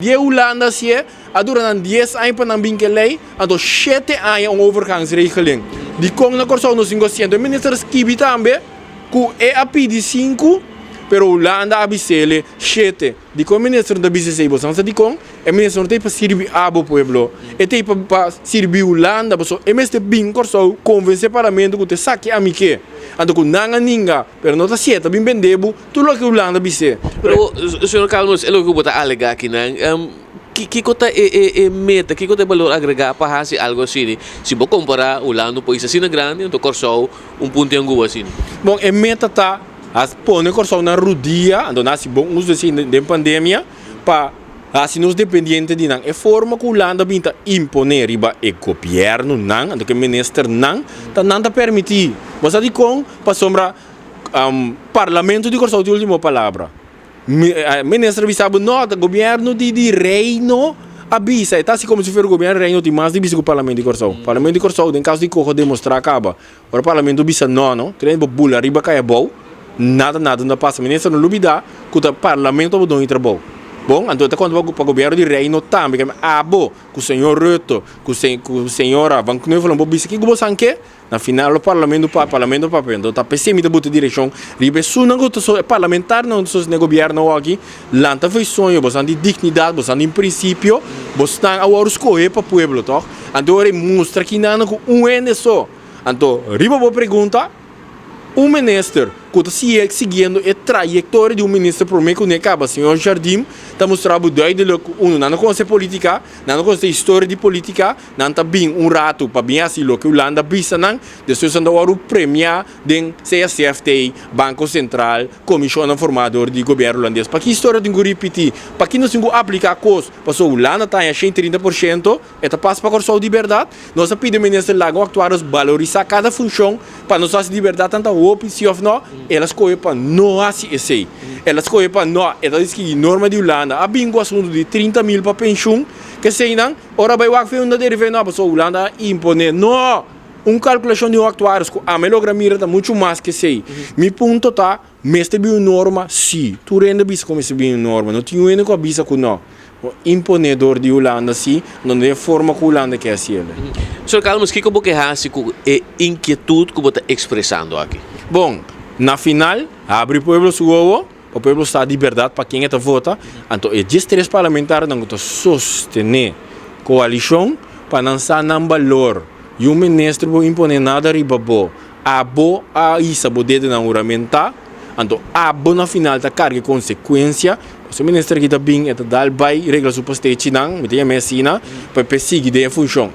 Die Hulanda si a dura nan 10 aña pa nan bin ku e lei, anto 7 aña un overgangsregeling. Dikon na Kòrsou no 500? E minister skibi tambe ku e a pidi 5, pero Hulanda a bis'é 7. Dikon minister no ta bisa esei? Bo sa dikon? E minister no ta pa sirbi abo pueblo. E ta pa sirbi Hulanda, pasobra e mester bin Kòrsou konvensé parlamento ku ta esaki ami ke. Anto ku nan a ninga, pero no ta 7, bin bende bo tur loke Hulanda bis'é. Pero, señor Calmes, e loke bo ta alegá akinan, kiko ta e meta, kiko ta e balor agregá pa hasi algu asina? Si bo kompará Hulanda un pais asina grandi, anto Kòrsou un punto i anguba asina. Bon, e meta ta pone Kòrsou na rudia, anto nan hasi bon uso di esei den pandemia, pa hasi nos dependiente di nan. E forma ku Hulanda bin ta imponé riba e gobièrnunan, anto ku e ministernan, ta nan ta permití. Bo sa dikon? Pasobra Parlamento di Kòrsou tin último palabra. Minister a bisa bo no, ta gobièrnu di Reino a bisa. E ta hasi komo si fuera gobièrnu di Reino tin mas di bisa ku Parlamento di Kòrsou. Parlamento di Kòrsou den kaso di koho demostrá kaba. Ora Parlamento bisa no, no, kren bo bula riba kai abou, nada nada no ta pasa. Minister no lubida ku ta Parlamento a bo duna e trabou. Bon, anto e ta konta pa gobièrnu di Reino tambe. Abo ku señor Rutte, ku señora Van Kneuvelen bo bisa kiko bo san ke? Na final lo parlamento pa parlamento papia. Enton ta p'esei mi ta buta direkshon riba esunnan ku ta e parlamentarionan ku ta sostené gobièrnu awoki, lanta for e soño, boso nan tin dignidat, boso nan tin prinsipio, bosnan a wòrdu skohé pa pueblo tòg. Anto ora e mustra kinan ku un hende so. Anto riba bo pregunta, un minister ku ta siguiendo e trayektoria di un minister promé ku ne kaba, señor Jardim, ta mustra bo duidelik ku unu nan no konosé politika, nan no konosé historia di politika, Nan ta bin un ratu pa bin hasi loke Hulanda bisa nan, despues nan ta wòrdu premiá den sea CFT, Banko Sentral, komishonnan formá dor di gobièrnu hulandes. Paki historia tin ku ripití? Paki nos tin ku apliká kos? Pasobra Hulanda ta haña 130%, e ta pas pa Kòrsou di bèrdat? Nos a pidi minister Lago Actuarios balorisá kada funshon pa nos hasi di bèrdat tanta hopi, si òf nò? El a skohe pa no hasi esei. El a skohe pa no. E ta sigui norma di Hulanda. A bin ku asuntu di 30.000 pa penshun, keseinan. Ora bai wak fe unda derive no pasobra Hulanda a impone no! Un kalkulashon di un aktuaris ku ami logra mira ta muchu mas ke esei. Mi punto ta, mester bin un norma? Si. Tur hende a bisa ku mester bin un norma. No tin un hende ku a bisa ku no. Bo impone dor di Hulanda si, no den e forma ku Hulanda ke hasi el. Señor Calmes, kiko bo ke hasi ku e inkietut ku bo ta ekspresando aki? Bon, na final, habri pueblo su wowo. Pa pueblo sa di berdad pa ken e ta vota, anto e 13 parlamentarionan ku ta sostené koalishon pa nan sa nan balor. I un minister por imponé nada riba bo. Abo a hisa bo dedenan huramentá, anto abo na final ta karga e konsekuensia. Pasobra e minister aki ta bin, e ta dal bai regla su pastechinan, mi ta yam'é asina, pa e sigui den e funshon.